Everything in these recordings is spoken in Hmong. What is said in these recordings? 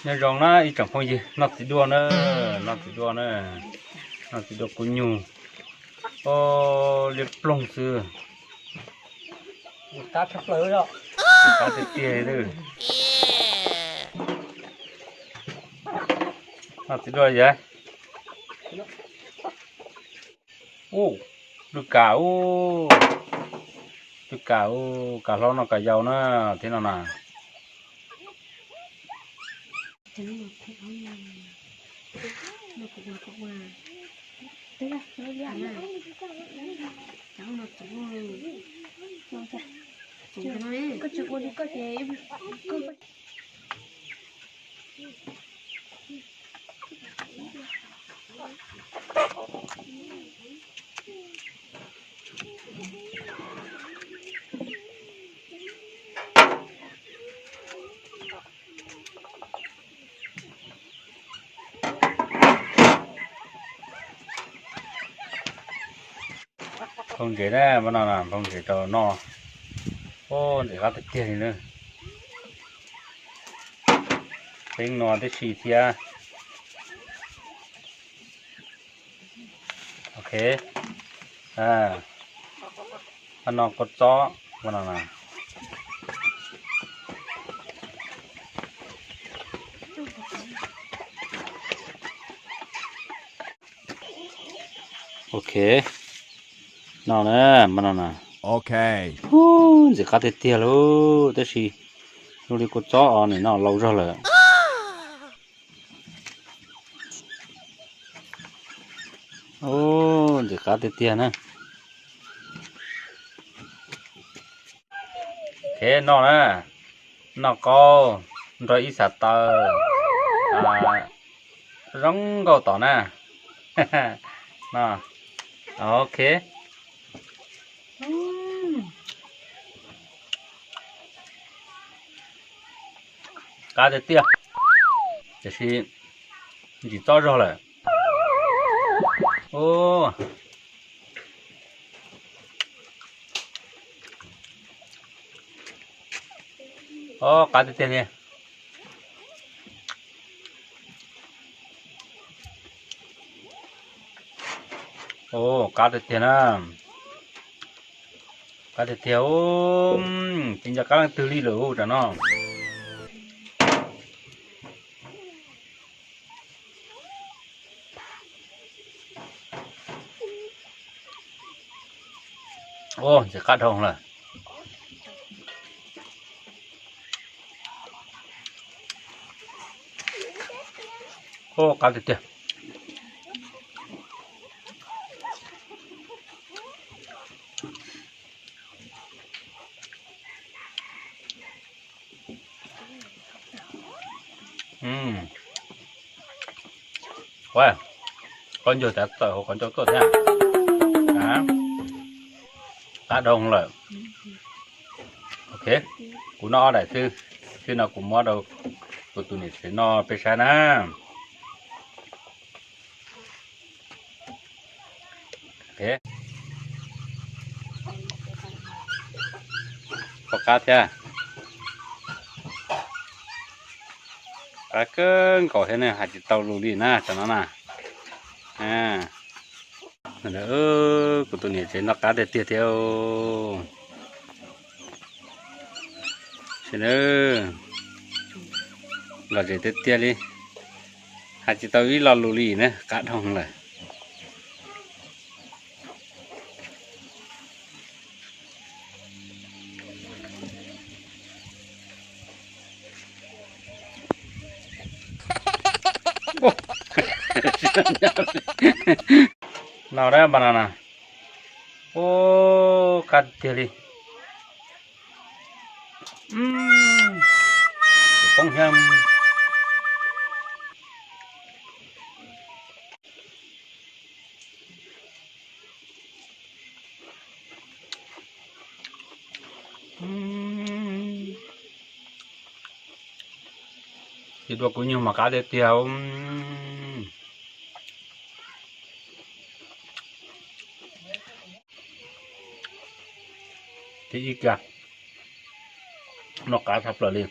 Nyob zoo na ib tsoom phooj ywg, noj txiv duaj na, noj txiv duaj na, noj txiv duaj kub nyuj. O, liab ploog xwb. Qab tiag tiag li. Noj txiv duaj yog. Ub, lwj kam ub, lwj kam ub, kam hlob noj kam yau na, thiab no na. Nphoo ntses na, npaj no nphoo ntses rau noj. Ub, ntses qab tiag tiag li na. Teeb no tib si thiab. Ok. Noj kua txob no. Ok. No na, npaj no na. Ok. Ub, ntses qab tiag tiag lauj, tab sis zoo li kua txob os, nim no laus zog lawm. Ub, ntses qab tiag tiag na. Ok, noj na, noj qaub nrog ib xav taw zoo nkauj tom na. Ok. Qab tiag tiag, tiam sis ntsim txob zog lawm. Ub, qab tiag tiag li. Ub, qab tiag tiag na. Qab tiag tiag. Tsis nco qab leej twg li lawm ub, tam no. Ub, ntses qab dhau lawm. Ub, qab tiag tiag. Ua, qaub ncaug tav txawm hauv qhov ncauj tuaj thiab. Qab dhau lawm. Ok, kuv noj ob daim xwb, xwb no kuv muab rau kuv tus niam tsev noj peb saib na. Pom qab thiab. Qab kawg nkaus thiab ne, hais tsis tau lus li na tam no na. Kuv tus niam tsev noj qab tiag tiag thiab. Los zem tiag tiag li, hais tsis tau ib lo lus li na, qab dhau lawm. No dab npas no na. Ub, qab tiag li. Poob thiab. Txiv duaj kub nyuj mas qab tiag tiag. Thiab ib kiag, noj qab tshaj plaws li.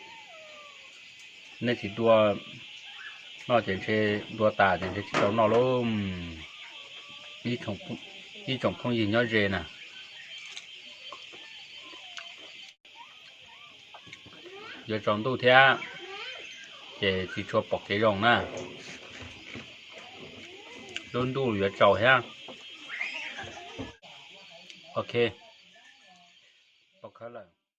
Nej tsis tua noj ces ntshe, tua tas ces ntshe tsis tau noj lauj. Ib tsoom phooj ywg nyob ze na, yuav tsaus ntuj thiab ces tsis tshua pom kev zoo na. Lub ntuj yuav tsaus thiab. Ok, pom khawb lawm.